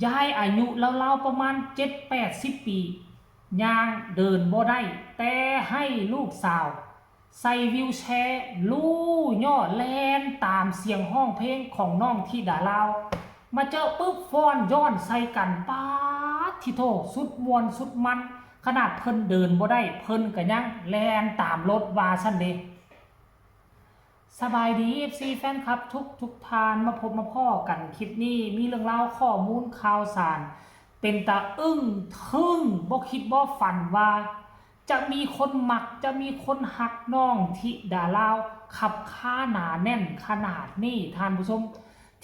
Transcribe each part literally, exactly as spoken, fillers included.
ยายอายุราวๆประมาณเจ็ดแปดสิบปี ย่างเดินบ่ได้ แต่ให้ลูกสาวใส่วีลแชร์ ลู่ย่อแล่นตามเสียงฮ้องเพลงของน้องธิดาลาว มาเจอปุ๊บฟ้อนย้อนใส่กัน ป๊าดธิโธ สุดม่วนสุดมัน ขนาดเพิ่นเดินบ่ได้ เพิ่นก็ยังแล่นตามโลดว่าซั่นเด้ สบายดี เอฟซี แฟนคลับทุกทุกท่าน มาพบมาพ้อกันคลิปนี้ มีเรื่องราวข้อมูลข่าวสาร เป็นตาอึ้งทึ่ง บ่คิดบ่ฝันว่า จะมีคนมัก จะมีคนฮักน้องธิดาลาว คับค้าหนาแน่นขนาดนี้ ท่านผู้ชม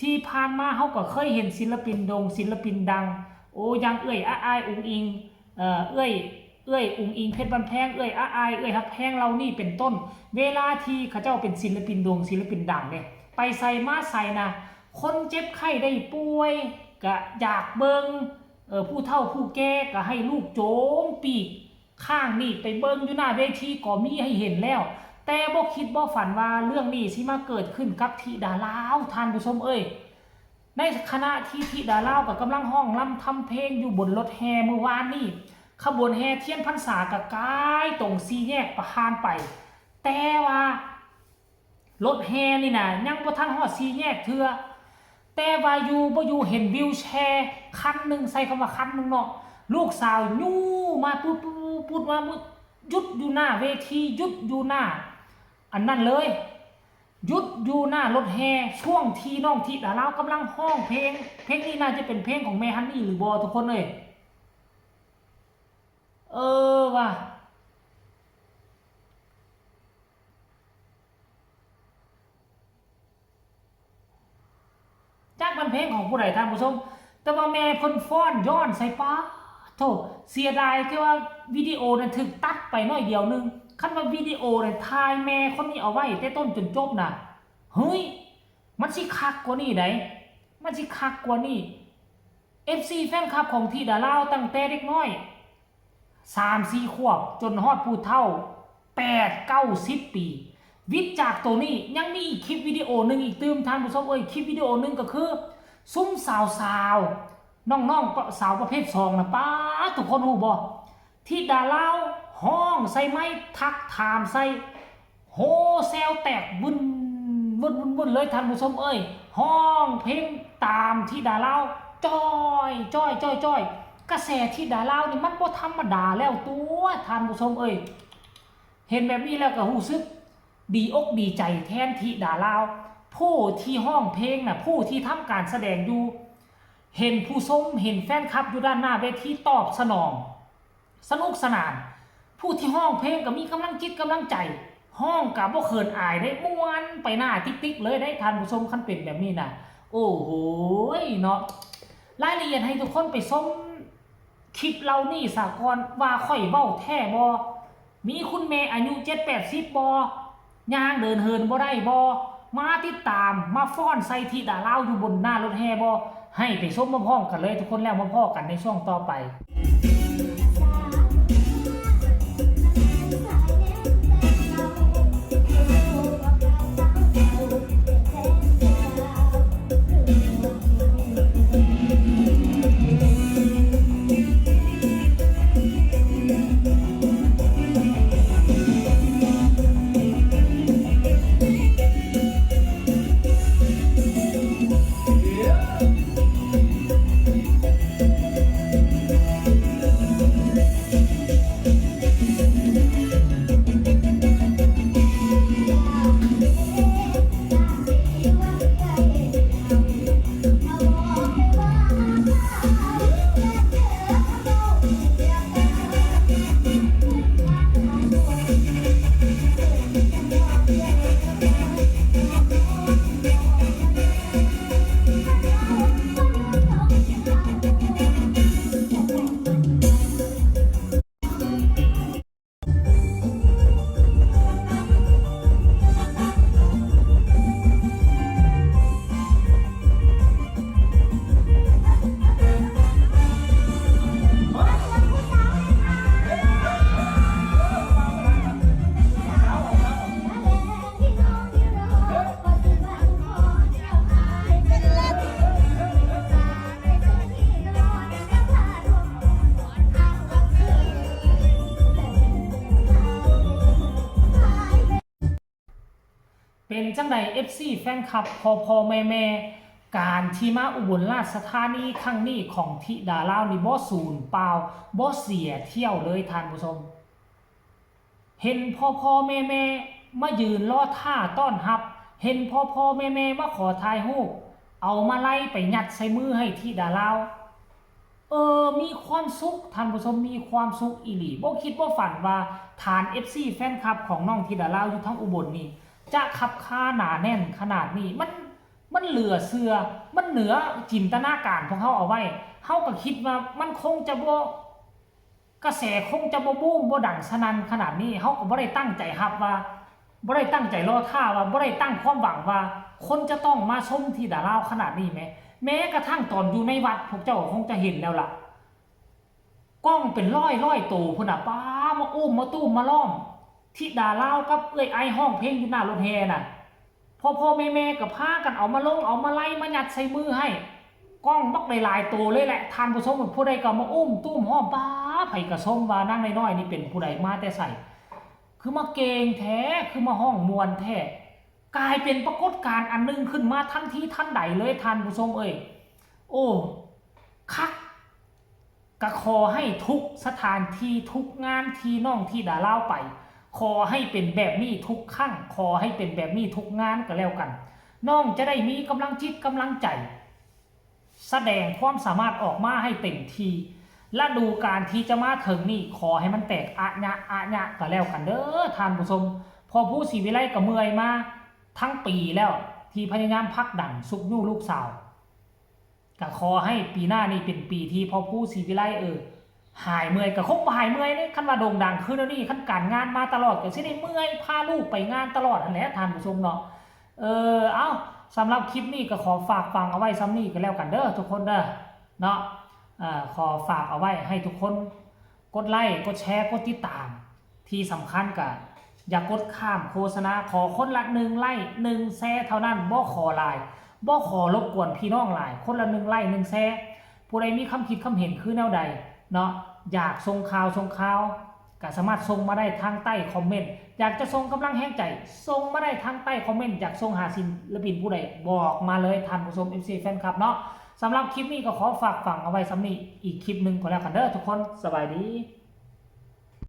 ที่ผ่านมาเฮาก็เคยเห็นศิลปินโด่ง ศิลปินดัง โอ้ อย่างเอื้อยอ้ายอุ๋งอิง เอ่อ เอื้อย เอื้อยอุ๋งอิงเพชรบ้านแพง เอื้อยอ้าย เอื้อยฮักแพงเหล่านี้เป็นต้น เวลาที่เขาเจ้าเป็นศิลปินโด่ง ศิลปินดังเนี่ย ไปไสมาไสนะ คนเจ็บไข้ได้ป่วย ก็อยากเบิ่ง เอ่อ ผู้เฒ่าผู้แก่ก็ให้ลูกโจมปีกข้างนี่ไปเบิ่งอยู่หน้าเวทีก็มีให้เห็นแล้ว แต่บ่คิดบ่ฝันว่าเรื่องนี้สิมาเกิดขึ้นกับธิดาลาว ท่านผู้ชมเอ้ย ในขณะที่ธิดาลาวก็กำลังฮ้องรำทำเพลงอยู่บนรถแห่มื้อวานนี้ ขบวนแห่เทียนพรรษาก็กายตรงสี่แยกผ่านไป แต่ว่ารถแห่นี่นะยังบ่ทันฮอดสี่แยกเทื่อ แต่ว่าอยู่บ่อยู่เห็นวีลแชร์คันหนึ่ง ใส่คำว่าคันหนึ่งเนาะ ลูกสาวยู้มาปุ๊ดปุ๊ดปุ๊ดมาปุ๊ด หยุดอยู่หน้าเวที หยุดอยู่หน้า อันนั้นเลย หยุดอยู่หน้ารถแห่ ช่วงที่น้องธิดาลาวกำลังฮ้องเพลง เพลงนี้น่าจะเป็นเพลงของแม่ฮันนี่หรือบ่ ทุกคนเอ้ย เออว่ะ จักมันเพลงของผู้ใด ท่านผู้ชม แต่ว่าแม่เพิ่นฟ้อนย้อนใส่ ป๊าดโธ่ เสียดายที่ว่าวิดีโอนั้นถูกตัดไปหน่อยเดียวหนึ่ง คันว่าวิดีโอนั้นถ่ายแม่คนนี้เอาไว้แต่ต้นจนจบน่ะ เฮ้ย มันสิคักกว่านี้ได๋ มันสิคักกว่านี้ เอฟซี แฟนคลับของธิดาลาวตั้งแต่เด็กน้อย สามสี่ขวบจนฮอดผู้เฒ่า แปดเก้าสิบปี วิทย์จากตัวนี้ยังมีอีกคลิปวิดีโอหนึ่งอีกตื่ม ท่านผู้ชมเอ้ย คลิปวิดีโอหนึ่งก็คือ ซุมสาวๆ น้องๆ สาวประเภทสองนะ ป๊าด ทุกคนฮู้บ่ ธิดาลาวฮ้องใส่ไมค์ทักถามใส่ โฮแซวแตกบึ้นบึ้นบึ้นบึ้นเลย ท่านผู้ชมเอ้ย ฮ้องเพลงตามธิดาลาว จ้อยจ้อยจ้อยจ้อย กระแสธิดาลาวนี่มันบ่ธรรมดาแล้วตัว ท่านผู้ชมเอ้ย เห็นแบบนี้แล้วก็รู้สึกดีอกดีใจแทนธิดาลาว ผู้ที่ฮ้องเพลงน่ะ ผู้ที่ทำการแสดงอยู่ เห็นผู้ชม เห็นแฟนคลับอยู่ด้านหน้าเวทีตอบสนอง สนุกสนาน ผู้ที่ฮ้องเพลงก็มีกำลังจิตกำลังใจ ฮ้องก็บ่เขินอายเด้ ม่วนไปหน้าติ๊กๆเลยเด้ ท่านผู้ชม คันเป็นแบบนี้น่ะ โอ้โหยเนาะ รายละเอียดให้ทุกคนไปชมคลิปเหล่านี้ซะก่อน ว่าข้อยเว้าแท้บ่ มีคุณแม่อายุเจ็ดแปดสิบบ่ ย่างเดินเหินบ่ได้บ่ มาติดตาม มาฟ้อนใส่ธิดาลาวอยู่บนหน้ารถแห่บ่ ให้ไปชมพร้อมๆกันเลยทุกคน แล้วมาพ้อกันในช่วงต่อไป เป็นจั่งใด เอฟซี แฟนคลับ พ่อพ่อแม่แม่ การที่มาอุบลราชธานีครั้งนี้ของธิดาลาวนี่บ่สูญเปล่า บ่เสียเที่ยวเลยท่านผู้ชม เห็นพ่อพ่อแม่แม่มายืนรอท่าต้อนรับ เห็นพ่อพ่อแม่แม่มาขอถ่ายรูป เอามาลัยไปยัดใส่มือให้ธิดาลาว เออ มีความสุข ท่านผู้ชม มีความสุขอีหลี บ่คิดบ่ฝันว่าฐาน เอฟซี แฟนคลับของน้องธิดาลาวอยู่ทางอุบลนี่ จะคับคาหนาแน่นขนาดนี้ มัน มันเหลือเชื่อ มันเหนือจินตนาการพวกเฮาเอาไว้ เฮาก็คิดว่ามันคงจะบ่ กระแสคงจะบ่บูมบ่ดังสนั่นขนาดนี้ เฮาก็บ่ได้ตั้งใจรับว่า บ่ได้ตั้งใจรอท่าว่า บ่ได้ตั้งความหวังว่า คนจะต้องมาชมธิดาลาวขนาดนี้แหม แม้กระทั่งตอนอยู่ในวัดพวกเจ้าก็คงจะเห็นแล้วล่ะ กล้องเป็นร้อยร้อยโตพุ้นน่ะ ป๊า มาอุ้มมาตุ้มมาล้อม ธิดาลาวกับเอื้อยไอร้องเพลงอยู่หน้ารถแห่น่ะ พ่อพ่อแม่แม่ก็พากันเอามาลง เอามาลัยมายัดใส่มือให้ กล้องบักหลายๆโตเลยแหละ ท่านผู้ชม ผู้ใดก็มาอุ้มตุ้มฮ้อม ป๊า ไผก็ชมว่านางน้อยๆนี่เป็นผู้ใดมาแต่ไส คือมาเก่งแท้ คือมาฮ้องม่วนแท้ กลายเป็นปรากฏการณ์อันหนึ่งขึ้นมาทันทีทันใดเลย ท่านผู้ชมเอ้ย โอ้ คัก ก็ขอให้ทุกสถานที่ ทุกงานที่น้องธิดาลาวไป ขอให้เป็นแบบนี้ทุกครั้ง ขอให้เป็นแบบนี้ทุกงานก็แล้วกัน น้องจะได้มีกำลังจิตกำลังใจ แสดงความสามารถออกมาให้เต็มที่ ฤดูกาลที่จะมาถึงนี่ ขอให้มันแตกอะยะอะยะก็แล้วกันเด้อท่านผู้ชม พ่อภูศรีวิไลก็เมื่อยมาทั้งปีแล้ว ที่พยายามผลักดันซุกยูลูกสาว ก็ขอให้ปีหน้านี่เป็นปีที่พ่อภูศรีวิไล เออ หายเมื่อย ก็คงบ่หายเมื่อยเด้ คันว่าโด่งดังคือแนวนี้ คันการงานมาตลอดก็สิได้เมื่อยพาลูกไปงานตลอดหั้นแหละท่านผู้ชมเนาะ เออ เอ้า สำหรับคลิปนี้ก็ขอฝากฝังเอาไว้ส่ำนี้ก็แล้วกันเด้อทุกคนเด้อ เนาะ เอ่อ ขอฝากเอาไว้ให้ทุกคนกดไลค์ กดแชร์ กดติดตาม ที่สำคัญก็อย่ากดข้ามโฆษณา ขอคนละหนึ่งไลค์ หนึ่งแชร์เท่านั้น บ่ขอหลาย บ่ขอรบกวนพี่น้องหลาย คนละหนึ่งไลค์ หนึ่งแชร์ ผู้ใดมีความคิดความเห็นคือแนวใดเนาะ อยากส่งข่าวส่งข่าว ก็สามารถส่งมาได้ทางใต้คอมเมนต์ อยากจะส่งกำลังแฮงใจ ส่งมาได้ทางใต้คอมเมนต์ อยากส่งหาศิลปินผู้ใดบอกมาเลยท่านผู้ชม เอฟซี แฟนคลับเนาะ สำหรับคลิปนี้ก็ขอฝากฝังเอาไว้ส่ำนี้ อีกคลิปหนึ่งก็แล้วกันเด้อทุกคน สบายดี